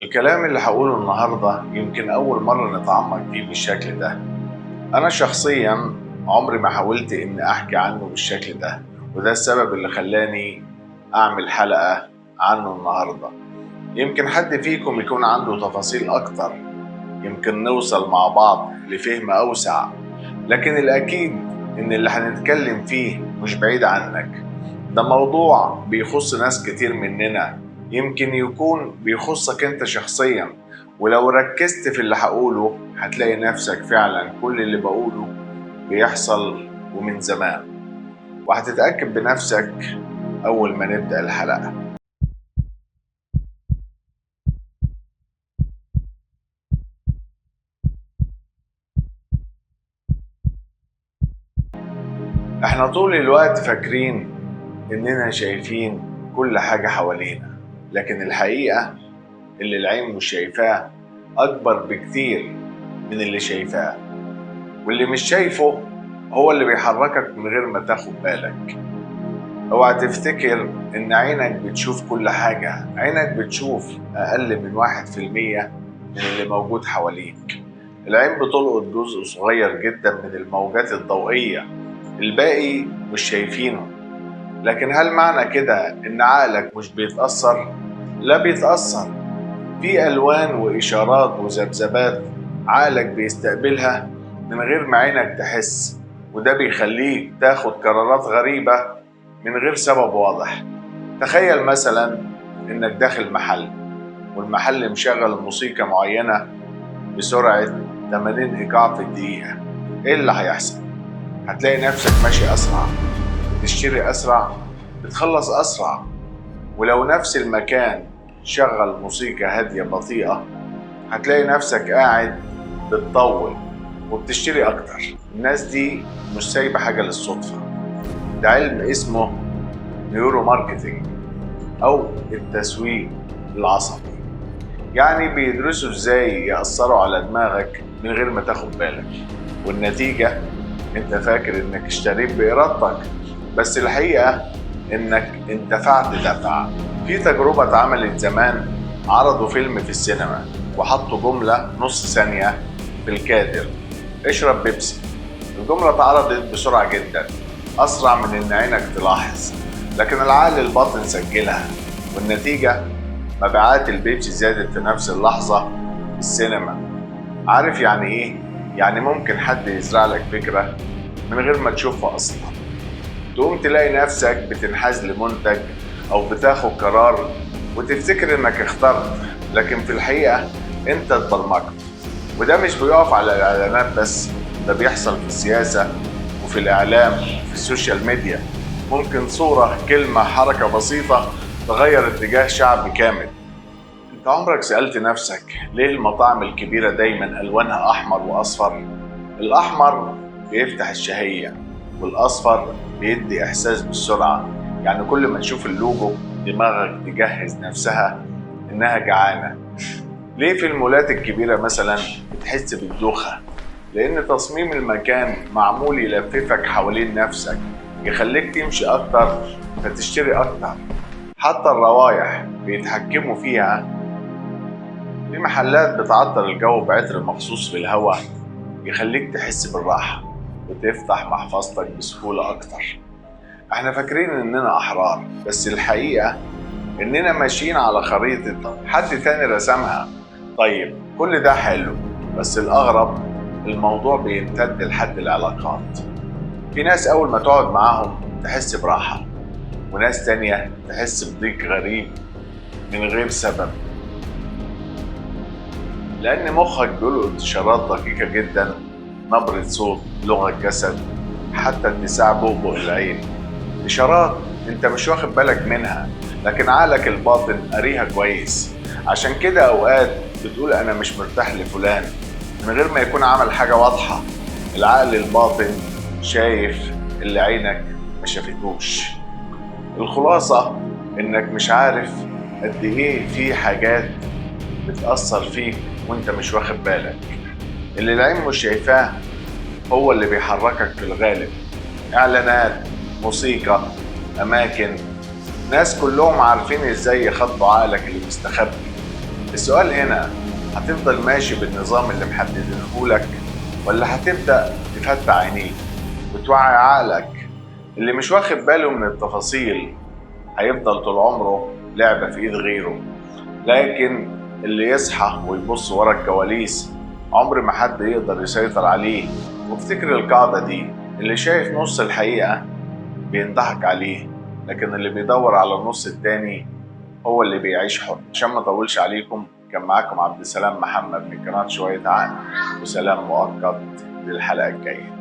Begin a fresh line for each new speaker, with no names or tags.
الكلام اللي هقوله النهاردة يمكن أول مرة نتعمق فيه بالشكل ده. أنا شخصيا عمري ما حاولت إني أحكي عنه بالشكل ده، وده السبب اللي خلاني أعمل حلقة عنه النهاردة. يمكن حد فيكم يكون عنده تفاصيل أكتر، يمكن نوصل مع بعض لفهم أوسع، لكن الأكيد إن اللي هنتكلم فيه مش بعيد عنك. ده موضوع بيخص ناس كتير مننا، يمكن يكون بيخصك انت شخصيا، ولو ركزت في اللي هقوله هتلاقي نفسك فعلا كل اللي بقوله بيحصل ومن زمان، وهتتأكد بنفسك أول ما نبدأ الحلقة. احنا طول الوقت فاكرين اننا شايفين كل حاجة حوالينا، لكن الحقيقة اللي العين مش شايفاه أكبر بكتير من اللي شايفاه، واللي مش شايفه هو اللي بيحركك من غير ما تاخد بالك. اوعى تفتكر ان عينك بتشوف كل حاجة، عينك بتشوف أقل من 1% من اللي موجود حواليك. العين بتلقط جزء صغير جدا من الموجات الضوئية، الباقي مش شايفينه. لكن هل معنى كده ان عقلك مش بيتأثر؟ لا بيتأثر. في ألوان وإشارات وذبذبات عقلك بيستقبلها من غير ما عينك تحس، وده بيخليك تاخد قرارات غريبة من غير سبب واضح. تخيل مثلا انك داخل محل، والمحل مشغل موسيقى معينة بسرعة 80 إيقاع في الدقيقة. ايه اللي هيحصل؟ هتلاقي نفسك ماشي أسرع، بتشتري أسرع، بتخلص أسرع. ولو نفس المكان شغل موسيقى هادية بطيئة، هتلاقي نفسك قاعد بتطول وبتشتري أكتر. الناس دي مش سايبة حاجة للصدفة. ده علم اسمه neuromarketing أو التسويق العصبي، يعني بيدرسوا إزاي يأثروا على دماغك من غير ما تاخد بالك، والنتيجة انت فاكر انك اشتريت بإرادتك، بس الحقيقة انك اندفعت دفع. في تجربة اتعملت زمان، عرضوا فيلم في السينما وحطوا جملة نص ثانية في الكادر، اشرب بيبسي. الجملة اتعرضت بسرعة جدا، أسرع من إن عينك تلاحظ، لكن العقل الباطن سجلها، والنتيجة مبيعات البيبسي زادت في نفس اللحظة في السينما. عارف يعني إيه؟ يعني ممكن حد يزرع لك فكرة من غير ما تشوفها أصلا، تقوم تلاقي نفسك بتنحاز لمنتج أو بتاخد قرار وتفتكر إنك اخترت، لكن في الحقيقة أنت اتبرمجت. وده مش بيقف على الإعلانات بس، ده بيحصل في السياسة وفي الإعلام وفي ال social media. ممكن صورة، كلمة، حركة بسيطة تغير اتجاه شعب كامل. انت عمرك سألت نفسك ليه المطاعم الكبيرة دايما ألوانها أحمر وأصفر؟ الأحمر بيفتح الشهية، والأصفر بيدي إحساس بالسرعة. يعني كل ما تشوف اللوجو دماغك تجهز نفسها إنها جعانة. ليه في المولات الكبيرة مثلا بتحس بالدوخة؟ لأن تصميم المكان معمول يلففك حوالين نفسك، يخليك تمشي أكتر فتشتري أكتر. حتى الروايح بيتحكموا فيها. في محلات بتعطر الجو بعطر مخصوص في الهواء يخليك تحس بالراحة وتفتح محفظتك بسهولة أكتر. احنا فاكرين إننا أحرار، بس الحقيقة إننا ماشيين على خريطة حد تاني رسمها. طيب كل ده حلو، بس الأغرب الموضوع بيمتد لحد العلاقات. في ناس أول ما تقعد معاهم تحس براحة، وناس تانية تحس بضيق غريب من غير سبب، لأن مخك بيلقط إشارات دقيقة جدا، نبرة صوت، لغة جسد، حتى اتساع بؤبؤ العين. إشارات أنت مش واخد بالك منها، لكن عقلك الباطن قاريها كويس. عشان كده أوقات بتقول أنا مش مرتاح لفلان من غير ما يكون عمل حاجة واضحة. العقل الباطن شايف اللي عينك ما شافتوش. الخلاصة إنك مش عارف قد إيه في حاجات بتأثر فيك وإنت مش واخد بالك. اللي العين مش شايفاه هو اللي بيحركك في الغالب. إعلانات، موسيقى، أماكن، ناس كلهم عارفين إزاي يخاطبوا عقلك اللي مستخبي. السؤال هنا، هتفضل ماشي بالنظام اللي محددينهولك ولا هتبدأ تفتح عينيك وتوعي عقلك؟ اللي مش واخد باله من التفاصيل هيفضل طول عمره لعبة في ايد غيره، لكن اللي يصحى ويبص ورا الكواليس عمر ما حد يقدر يسيطر عليه. وافتكر القاعدة دي، اللي شايف نص الحقيقة بينضحك عليه، لكن اللي بيدور على النص التاني هو اللي بيعيش حر. عشان ما اطولش عليكم، كان معاكم عبد السلام محمد من قناة شوية عقل، وسلام مؤقت للحلقة الجاية.